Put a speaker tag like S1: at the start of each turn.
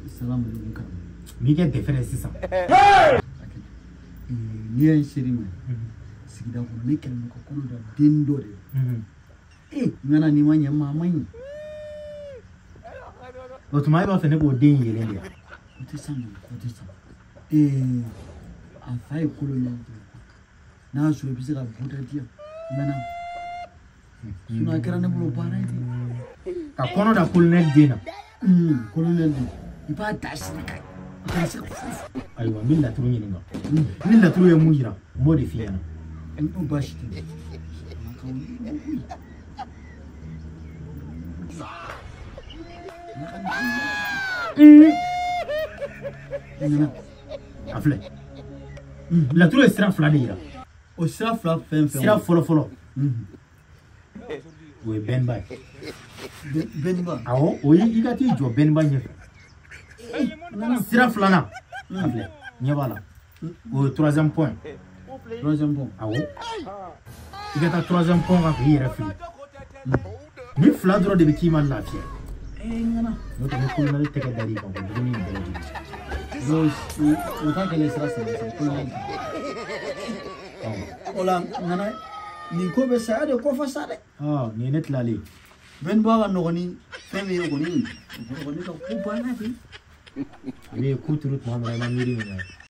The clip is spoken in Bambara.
S1: Salam alaikum karamɔgɔ.
S2: N b'i kɛ dɛfɛrɛ ye sisan.
S1: N'i ye n seri ma sigida kɔnɔ, ne kɛlen don ka kɔnɔ da den dɔ de la. Ŋana, n'i ma ɲɛ ma, a ma ɲɛ.
S2: O tuma e b'a fɛ ne k'o den yɛlɛ de wa?
S1: O tɛ san, o tɛ san. A fa ye kolonɛli de ye. N'a y'a sɔrɔ i bɛ se ka bɔda di yan, ŋana, sinon a kɛra ne bolo baara ye de.
S2: Ka kɔnɔ da kolonɛli den na?
S1: Kolonɛli den, i b'a da siri ka a kana se ka foyi fɔ.
S2: Ayiwa, n bɛ laturu ɲininka. Ni laturu ye mun yira, n b'o de f'i ɲɛna.
S1: O baasi tɛ.
S2: A filɛ, laturu ye sira fila de yira.
S1: O sira fila fɛn fɛn?
S2: Sira fɔlɔ fɔlɔ, o ye bɛnba ye.
S1: Bɛnba?
S2: Awɔ, o ye i ka t'i jɔ bɛnba ɲɛfɛ. Sira filanan, a filɛ, ɲɛ b'a la, o ye troisième point.
S1: Troisième point?
S2: Awɔ, i ka taa troisième point kan k'i yɛrɛ fili. Ni fila dɔrɔn de bɛ k'i ma lafiya. N'o tɛ, ni kolonɛli tɛgɛ dar'i kan, o dumuni in bɛɛ lajɛlen.
S1: Donc o ta kɛlen sira saba sisan, kolonɛli. O la ŋana, nin ko bɛ saya de kɔfɛ sa dɛ.
S2: Nin ye ne tilalen ye.
S1: Bɛnba ka nɔgɔn ni fɛn min ye kɔni, o kɔrɔ ne ka ko banna de.
S2: I bɛ ku turu tuma min na, i ma miiri nin na.